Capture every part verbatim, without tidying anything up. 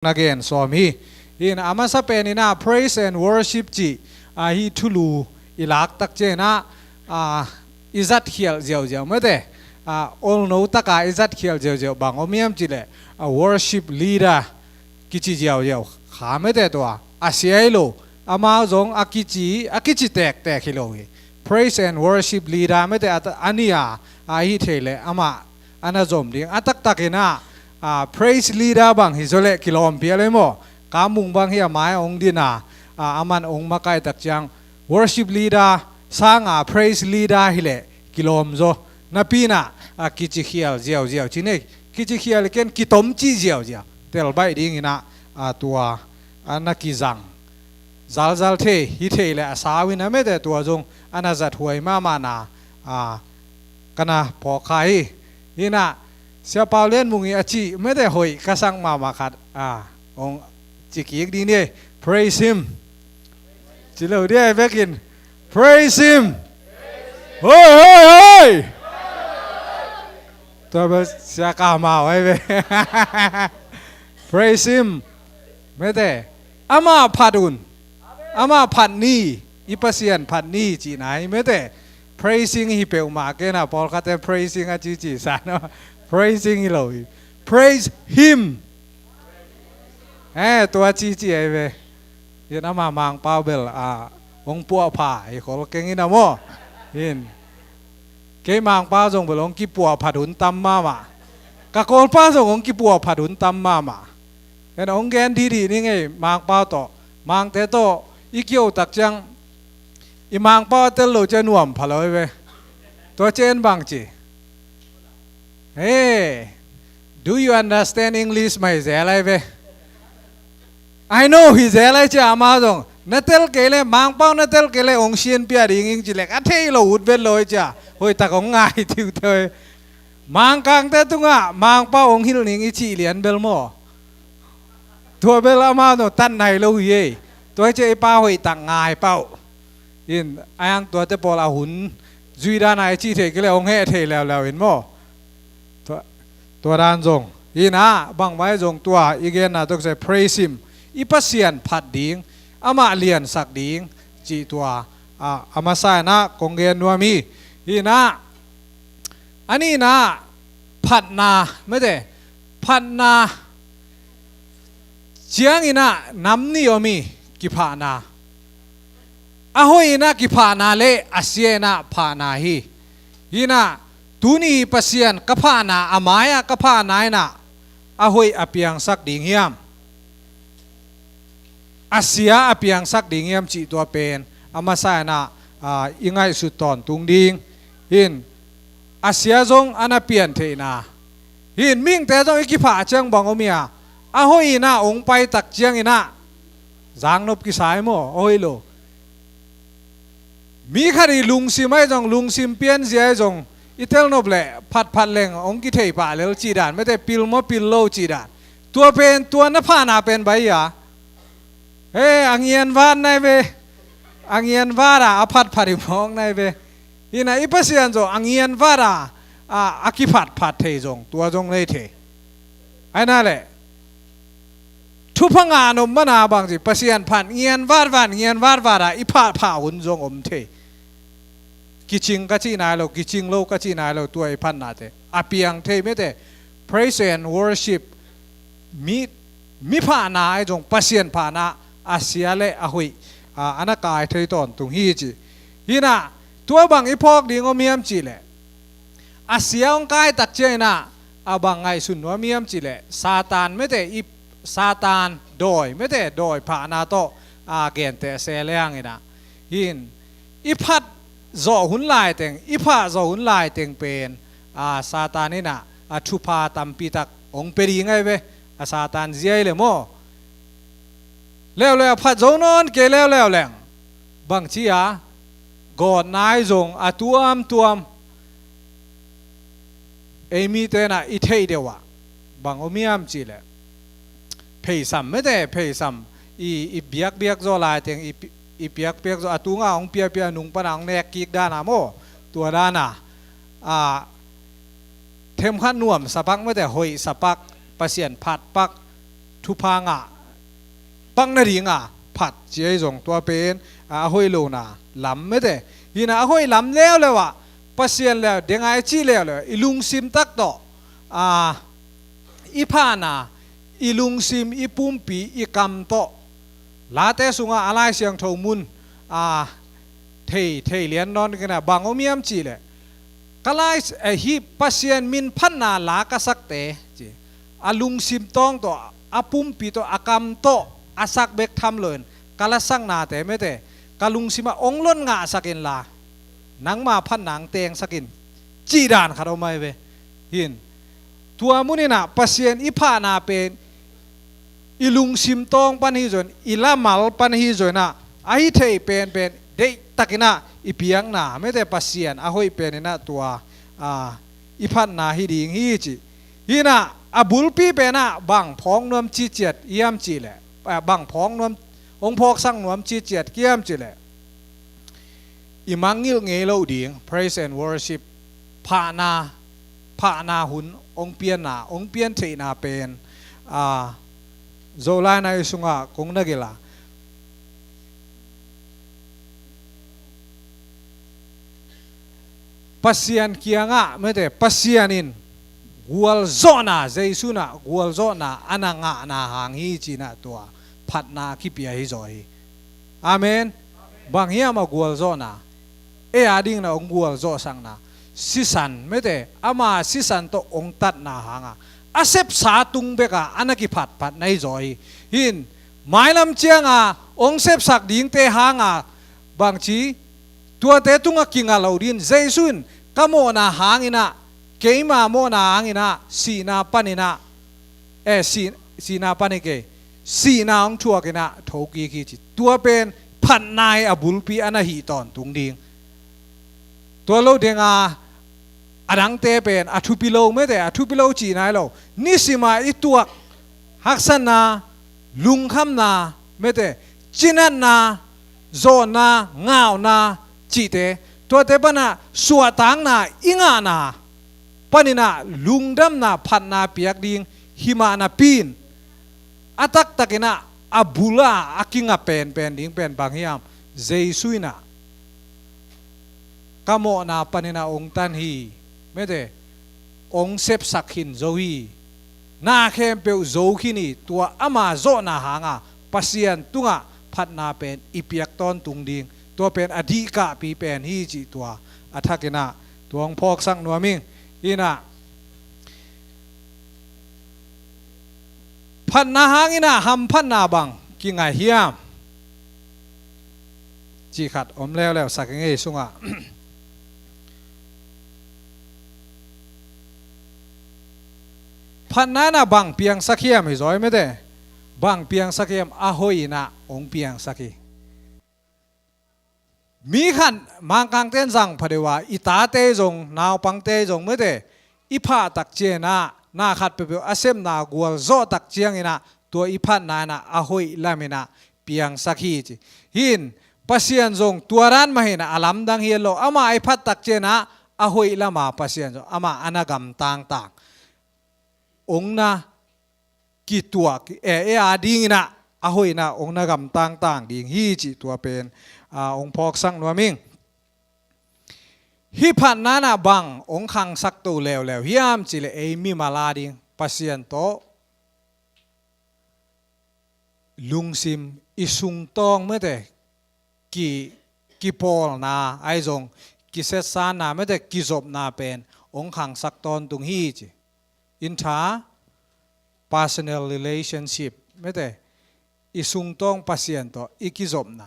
na gen sawm hi. Hi in a masa pen in ah praise and worship cih, ah, hih thulu i lak tak ciang in ah, ah, i zat khial ziauziau mate. Ah, olno taka i zat khial ziauziau bang om hiam cih leh, ah, worship leader kici ziauziau kha mate tua. A sia hi lo, amau zong a kici, a kici tektek hi lo hi. Praise and worship leader mate a, a ni a, a hi thei leh amah a na zom ding. A taktak in ah, ah, praise leader bang hi zaw leh kilawm phial ei maw. Kamung bang hi a mai a hong din a, ah, aman hong makai tak ciang worship leader sang a praise leader hi leh kilawm zaw. Napi in ah, ah, kici khial ziauziau ci nei. Kici khial ken kitom ci ziauziau. Tel baih ding in ah, ah, tua, ah, na kizang zalzal thei, hi thei leh a sau in ah mate tua zong a na zat huai mahmah na, ah, ka na phawk kha hi. Hi in ah, Sia Pau Lian Mung i a cih mate hoih ka sang mahmah khat, ah, hong ci kik ding ni. Praise him. Ci lo dia i vekin. Praise him. Hoi, hoi, hoi. Tua bel sia ka mau ai ve. Praise him. Mate. Amah phat un. Amah phat ni. I Pasian phat ni cihna hi mate. Praising hi peuhmah kei na pawlkhatte praising a cici sa no. Praising hi lo hi. Praise him. Eh, tua cici ai ve. Hi in amah Mangpau bel, ah, hong puahpha hi khol keng in ah maw. Hi in. Kei Mangpau zong bel hong kipuahphat hun tam mahmah. Ka Kawlpa zong hong kipuahphat hun tam mahmah. En hong gen didi ni ngei Mangpau tawh. Mangte tawh i kio tak ciang i Mangpau a tel lo ciang nuam pha lo ai ve. Tua ciang bang ci. Hey, do you understand English? Mah hi zel ai ve. I know hi zel ai cia amau zong. Na tel kei leh, Mangpau na tel kei leh, hong sian pia ding ing ci leh. A thei lo ut vet lo ai cia. Hoih tak hong ngai tiu teu. Mangkangte tungah, Mangpau hong hilh ning i cih lian bel maw. Tua bel amau zong tan nai lo hi ei. Tua cia i pa hoih tak ngai pau. In, a yang tuate pawl a hun zui dan a i cih thei kei leh hong heh thei leuleu in maw. Tua, tua dan zong. Hi in ah, bangmah hi zong tua, i genna tawh kisai praise him. I Pasian phat ding, amah liansak ding, cih tua, ah, a masa in ah, kong gen nuam hi. Hi in ah, a nihna, phatna, mate, phatna, ciang in ah, nam nih om hi, kiphahna. A hoih in ah kiphahna le a sia in ah phahna hi. Hi in ah tuni Pasian ka phahna a mai-ah ka phahna in ah a hoih a piangsak ding hiam? A sia a piangsak ding hiam cih tua pen a masa in ah, ah, i ngaihsut tawntung ding. Hi in a sia zong a na pian theihna. Hi in mihingte zong i kiphah ciang bang om hi a, a hoih in ah hong pai tak ciang in ah zangnop kisai maw, a hoih lo. Mi khat i lungsim ahi zong, lungsim pianzia ahi zong, i telnop leh phatphat leng hong kithei pah lel cih dan, mate pil maw pil lo cih dan. Tua pen tua na phahna pen bai a. He, a ngianvat nai ve. A ngianvat a, a phatphat i mawk nai ve. Hi in ah i Pasian zong a ngianvat a, a, a kiphatphat thei zong, tua zong nei thei. Ai na leh. Thupha ngah nop mana bang ci, Pasian phat ngianvatvat, ngianvatvat a, i phahphah hun zong om thei. Kicing ka cih nai lo, kicing lo ka cih nai lo, tua i phatnate. A piang thei mate. Praise and worship. Mi, mi phahna ahi zong Pasian phahna a sia le a hoih, a, a na kai thei tawntung hi ci. Hi in ah, tua bang i phawk ding om hiam cih leh. A sia hong kai tak ciang in ah, a bang ngaihsun nuam hiam cih leh. Satan mate i, Satan dawi, mate dawi phahna tawh, a, genteh se leng in ah. Hi in, i phat zawh hun laiteng, i phah zawh hun laiteng pen, a, Satan in ah, a thupha tampi tak hong pia ding ahi ve, a Satan zia hi leh maw. Leuleu a phat zo nawn kei leuleu leng. Bang ci a, gawtna ahi zong a tuamtuam. Ei mite in ah i theih deuh ah bang om hiam cih leh. Pheisam mate, pheisam. I, i biakbiak zaw laiteng, i pi-, i piakpiak zaw, a tungah hong piapia nung pan a hong nek kik dan a maw. Tua dan a. A, themkhat nuam sapak mate, hoih sapak, Pasian phat pak. thupha ngah pak nadinga phat ci ahi zong tua pen a hoih lona lam mete. Hina a hoih lam leuleu ah Pasian leu dengai cih leuleu i lungsim tak tawh a i phana i lungsim i pumpi i kam tawh Late sunga a Lai Siangtho mun a thei thei lian nawn kina bang om hiam cih leh ka lai eh, hi Pasian min phatna la ka sakte ci a lungsim tawng tawh a pumpi tawh a kam tawh a sak bek tham loin ka la saknate mete ka lungsim ah ong lon ngahsak inla nangma phatna ang tengsak in cih dan khat om ahi ve. Hin tua muninah Pasian i phahna pen i lungsim tawng pan hi zoin i lamal pan hi zoinah a hi thei penpen deihtakinah i piakna mete Pasian a hoih peninah tua a, i phatna hi ding hi ci. Hinah a bulpi penah bang phawk nuam ciciat hiam cihleh a, bang phawk nuam hong phawksak nuam ciciat kiam cihleh i mangngilh ngei loh ding praise and worship phahna phahna hun hong pianna hong pian theihna pen a, Zolaina i sungah kong na gila Pasian kiangah mete Pasian in gualzawhna Jesu inah gualzawhna a na ngahna hang hi cinah tua phatna kipia hi zaw hi. Amen. Bang hiam a gualzawhna ei a dingna hong gualzawhsakna sisan mete ama sisan tawh hong tatna hanga a sepsa tung beka a na kiphatphat na hi zaw hi. Hin mailam cianga hong sepsak dingte hanga bangci tuate tunga kinga lo din Jesu in ka mawhna hanginah keima mawhna hanginah sihna paninah eh, si, sihna pan hi kei sihna hong thuakinah thokik hi ci. Tua pen phatna hi a bulpi a na hih tawntung ding. Tua lo denga a dangte pen a thupi lo mete a thupi lo cihna hi lo. Nisima i tuak haksatna lungkhamna mete cinatna zawnna ngauna cihte tuate pana suahtakna i ngahna paninah lungdamna phatna piak ding himah napi in a taktakinah a bula a kinga penpen ding pen bang hiam Jesu inah ka mawhna paninah hong tan hi mete hong sepsak khin zo hi. Na khempeuh zo khin hi tua ama zawhna hanga Pasian tungah phatna pen i piak tawntung ding tua pen a dihkahpi pen hi cih tua a thakinah tua hong phawksak nuam ing. Inah phatna hanginah hamphatna bang kingai hiam cih khat om leuleu sak ing ei sungah phatna inah bang piangsak hiam hi zaw mete bang piangsak hiam a hoih inah hong piangsak hi. Mi khat Mangkangten zang phadeuh a i tate zong naupangte zong mete i phah takcianah na khat peuhpeuh a sepna gualzawh takcianginah tua i phatna inah a hoih laminah piangsak hi ci. Hin Pasian zong tua dan mahinah a lamdang hi lo ama i phat takcianah a hoih lama Pasian zong ama a na gamtangtang ong na kituak e e a dinginah a hoihna ong na gamtangtang ding hi cih tua pen a ong phawksak nuam ing. Hih phatna inah bang ong khangsak to leuleu hiam cihleh ei mimal a ding Pasian tawh lungsim i sungtawng mete ki kipawlna ahi zong kisetsanna mete kizopna pen ong khangsak tawntung hi ci. Inter personal relationship mete i sungtawng Pasian tawh i kizopna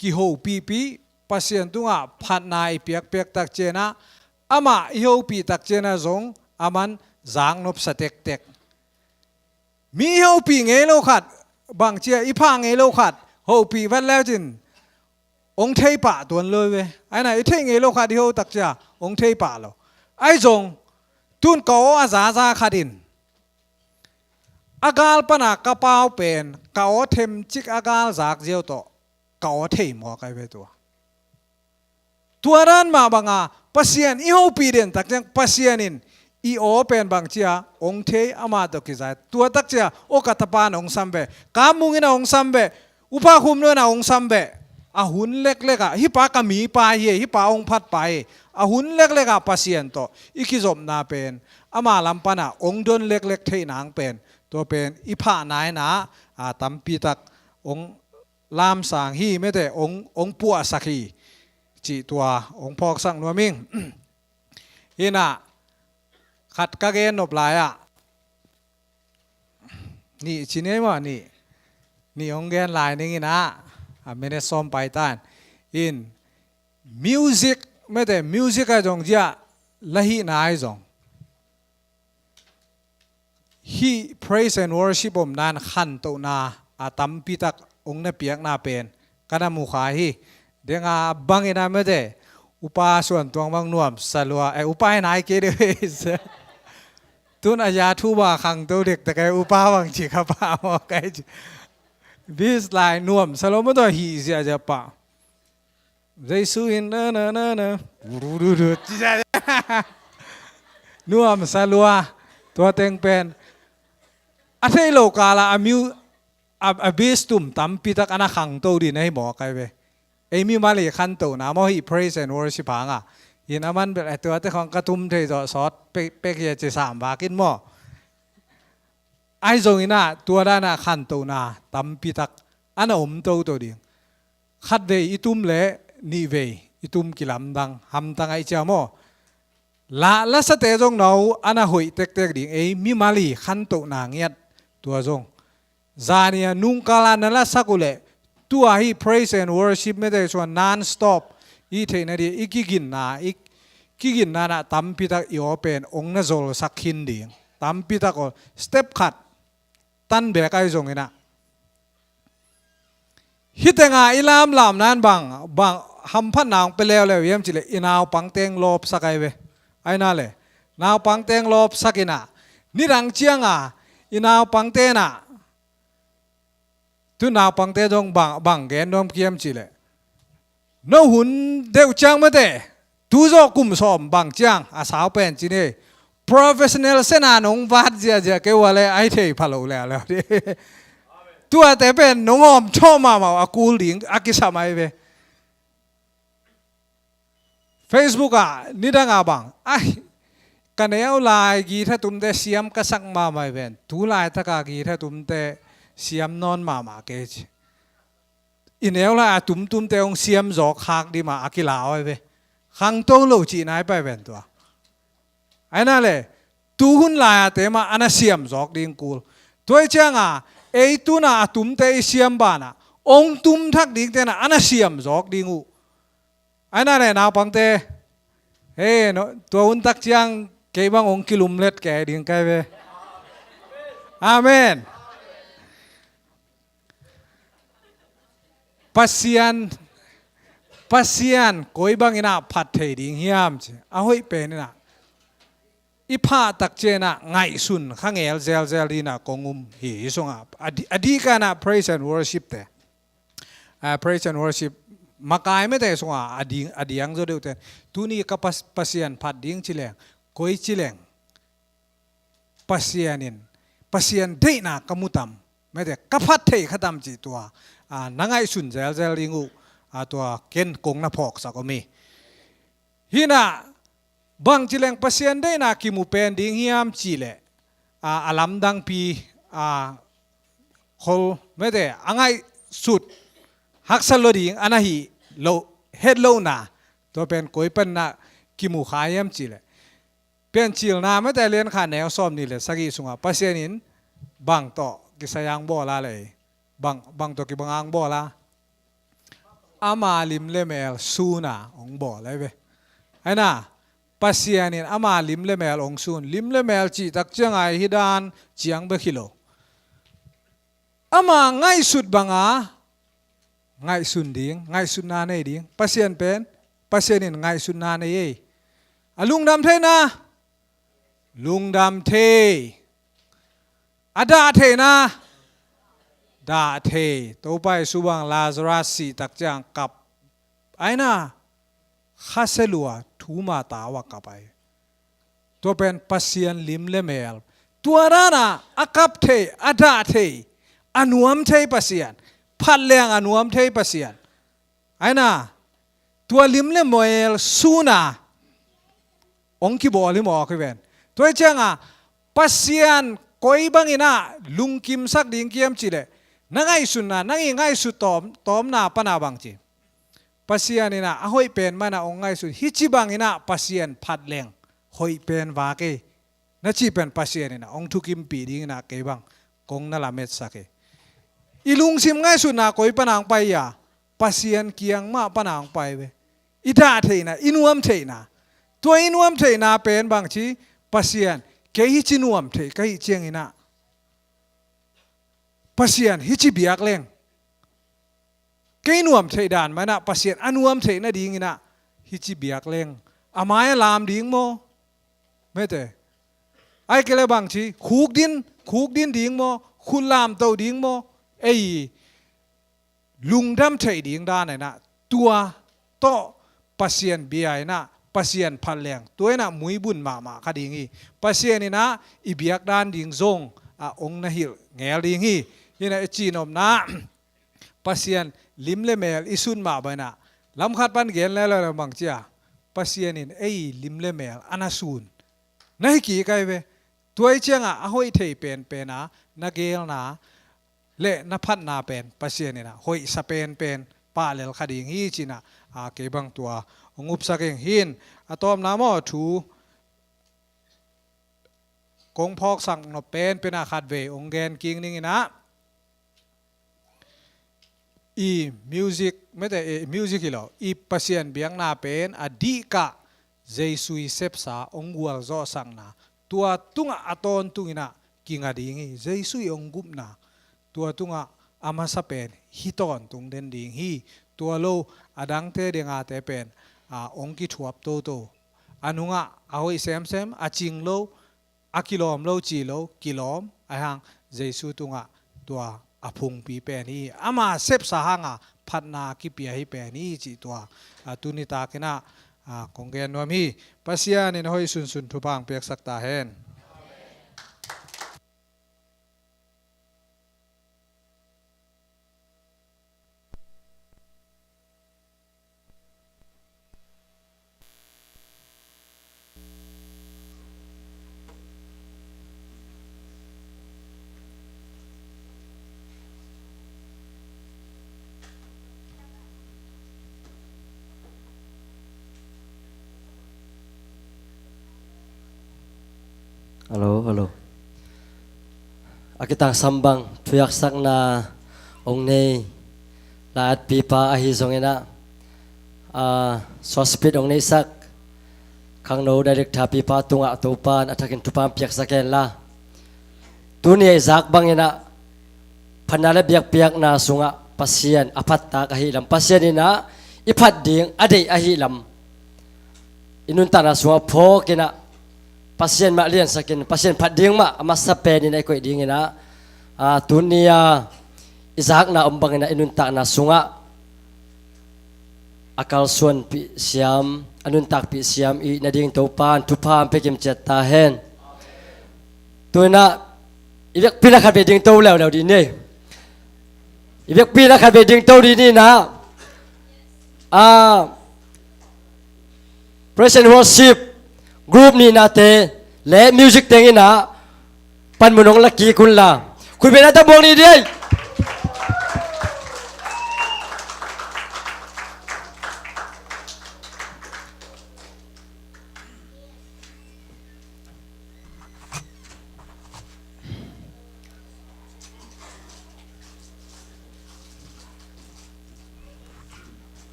kihopihpih Pasian tungah phatna i piakpiak takcianah amah i hopih takcianah zong aman zaknopsa tektek. Mi i hopih ngei lo khat bangcia i phah ngei lo khat hopih vat leucin ong theipah tuan lo ve. Aina i theih ngei lo khat i ho takcia ong theipah lo. Ahi zong tun ka aw a zaza khat in a gal pana ka pau pen ka aw themcik a gal zak ziau tawh ka aw thei mawk ahi ve tua. Tua dan mah banga Pasian i hopih den takciang Pasian in i aw pen bang cia hong thei, amah tawh kizai. Tua tak cia, aw ka tapa na hong sam ve, ka mungin a hong sam ve, upa khum nuan a hong sam ve. A hun leklek ah, hih pa ka mipa hi, hih pa hong phatpa hi. A hun leklek ah Pasian tawh i kizopna pen, ama lam pan ah hong don leklek theih nang pen, tua pen i phahna in ah, a tampi tak hong lamsang hi, mete hong, hong puahsak hi, cih tua hong phawksak nuam ing. Hi in ah, khat ka gen nop lai ah, nih ci ni ei maw, nih, nih hong gen lai ning in ah, a minute sawm pai tan. In music, mete music ah zong zia, la hihna ah zong, hih praise and worship omna in khantohna a tampi tak hong na piakna pen ka na mu kha hi. Denga bangin a mete, upa Suan Tuang bang nuamsa lua, eh, upa hi nai kei deuh hi. Tun a ya thu ba khangto dekdek ei, upa bang ci kha pah maw kai ci. Bis lai nuamsa lua maw, tua hih ziahziah pah. Jesu in na, na, na, na. Nuamsa lua. Tua teng pen, a theih loh kal ah a mu, a, a bass tum tampi tak a na khangto ding na hi maw kai ve. Ei mimal i khantohna maw hih praise and worship hang ah. In a man bel, eh, tuate khong ka tum thei zawh sawt pek, pek hi a ci sam vak in maw. Ahi zongin ah, tua dan ah khantohna tampi tak a na om toto ding. Khatvei i tum leh nihvei i tum kilamdang, hamtang ahih ciang maw. La, lasate zong no a na hoih tektek ding, ei mimal i khantohna ngiat tua zong. Zani a nungkal a na lasak uh leh, tua hih praise and worship mete suan non-stop i theihna ding, i kiginna, i kiginna in ah tampi tak i aw pen hong na zolsak khin ding. Tampi tak aw, step khat tan bek ahi zongin ah. Hih teng ah i lamlamna in bang, bang hamphatna hong pia leuleu hiam cih leh, i naupangte hong lawpsak ahi ve. Ahi na leh, naupangte hong lawpsak in ah, nidang ciang a i naupangte in ah, tu naupangte zong bang, bang gen nuam kiam cih leh, no hun deuh ciang mete, tu zawh kum sawm bang ciang a sau pen ci ni. Professional sena nong vat ziahziah kei ua leh, ahi thei pha lo leuleu ding. Tuate pen nong awm thawh mahmah uh, a kul ding a kisam ahi ve. Facebook ah nidang a bang, ai, ka neu lai guitar tumte siam ka sak mahmah hi ven. Tu laitak a guitar tumte siam nawn mahmah kei ci. I neu lai a tumtumte hong siam zawk khak ding mah a kilau ahi ve. Khangto lo cihna ahi pai ven tua. Ahi na leh, tu hun lai a te mah a na siam zawk ding kul. Tua ahih ciang a, ei tun a a tumte i siam ban ah, hong tum thak dingte in ah a na siam zawk ding uh. Ahi na leh naupangte, hei, no, tua hun tak ciang kei bang hong kilumlet kei ding kai ve. Amen. Pasian, Pasian koi bangin ah phat thei ding hiam ci. A hoih pen in ah, i phah tak ciang in ah ngaihsun kha ngel zelzel ding in ah kong um hi, hih sung ah. A di, a di ka in ah praise and worship te. Ah, praise and worship makai mete sung ah, a di, a diang zaw deuh te. Tuni ka Pas-, Pasian phat ding ci leng, koi ci leng, Pasian in, Pasian deihna ka mu tam, mete ka phat thei kha tam cih tua, ah, na ngaihsun zelzel ding uh, ah, tua ken kong na phawksak om hi. Hi in ah, bang ci leng Pasian deihna kimu pen ding hiam cih leh, a, a lamdangpi, a, khol mete a ngaihsut haksa lua ding a na hih loh, het lohna, tua pen koi pan in ah kimu kha hiam cih leh, Piancilna mete lian khat neu sawm nih le sagih sung ah Pasian in bang tawh kisai a hong bawl a leh, bang, bang tawh kibang a hong bawl a, ama lim le mel sun a hong bawl ahi ve. Ahi na, Pasian in ama lim le mel hong sun. Lim le mel cih tak ciang a hih dan ciang bek hi lo. Ama ngaihsut bang a ngaihsun ding, ngaihsutna nei ding. Pasian pen, Pasian in ngaihsutna nei ei. A lungdam theihna, lungdam thei. A dah theihna, dah thei. Topa Jesu bang Lazarus sih tak ciang kap. Ahi na, khasia lua, thuma tau a kap ahi. Tua pen Pasian lim le mel. Tua dana a kap thei, a dah thei, a nuam thei Pasian, phat leng a nuam thei Pasian. Aina, tua lim le mel suna ong kibawl hi mawk hi ven. Tua hi cianga Pasian koi bangina lungkimsak ding kiam cileh, na ngaihsutna, nang i ngaihsut tawm, tawmna pana bang ci. Pasian ina a hoih pen mana ong ngaihsut, hici bangina Pasian phat leng hoih pen vak ei. Na cih pen Pasian ina ong thukimpih dingina kei bang kong na lametsak hi. I lungsim ngaihsutna koi pana ong pai a, Pasian kiang mah pana ong pai ve. I dah theihna, i nuam theihna. Tua i nuam theihna pen bang ci, Pasian, kei hici nuam theih ka hih ciangina Pasian hici biak leng. Kei nuam theih dan mana Pasian a nuam theih nadingina hici biak leng. A mai a lam ding maw? Mete. Ai kele bang ci, khukdin, khukdin ding maw? Khut lamto ding maw? Ei, lungdam theih ding dan aina tua tawh Pasian bia ina Pasian phat leng tua ina muibun mahmah kha ding hi. Pasian ina i biak dan ding zong a ong na hilh ngel ding hi. Hina i cinopna Pasian lim le mel i sun mah baina lamkhat pan gen le lo bang cia Pasian in ei lim le mel ana sun na hi kik ai ve. Tua i cianga a hoih thei penpena na gelna le na phatna pen Pasian ina hoihsa penpen pahlel kha ding hi cina a kei bang tua ong upsak ing hin. A tawpna maw thu kong phawksak nop penpena khat vei ong gen king ningina i music mete i music hi lo i Pasian biakna pen a dihkah Jesu i sepsa ong gualzawhsakna tua tungah a tawntung ina kinga ding hi. Jesu i ong gupna tua tungah a masa pen hi tawntung den ding hi. Tua lo a dangte dengate pen a ong kithuap toto a nungah a hoih semsem a cing lo a kilawm lo ci lo kilawm a hang Jesu tungah tua a phungpi pen hi. Ama sepsa hanga phatna kipia hi pen hi cih tua a tuni takina a kong gen nuam hi. Pasian in a hoih sunsun thupha ong piaksak ta hen. Hello, hello. A kitangsam bang thuaksakna ong nei la-at pipa ahi zongin ah, a, suah speed ong neisak khangno director pipa tungah Topan a thakin thupha piaksak hen la. Tuni a i zak bangin ah phatna le biakpiakna sungah Pasian a phattak ahi lam, Pasian in ah i phat ding a deih ahi lam i nuntakna sungah phawkin ah Pasian mah liansakin Pasian phat ding mah a masa penin a i koih dingin ah, a, tuni a i zakna om bangin ah i nuntakna sungah a kalsuanpih siam, a nuntakpih siam i na ding Topan thupha pia kim ciat ta hen. Tuinah i vekpi na khat vei ding to leuleu dih ni. I vekpi na khat vei ding to dih ni na. A, praise and worship group nihnate le music tengin ah panmun ong la kik un la. Khutbetna ta buang ni dih.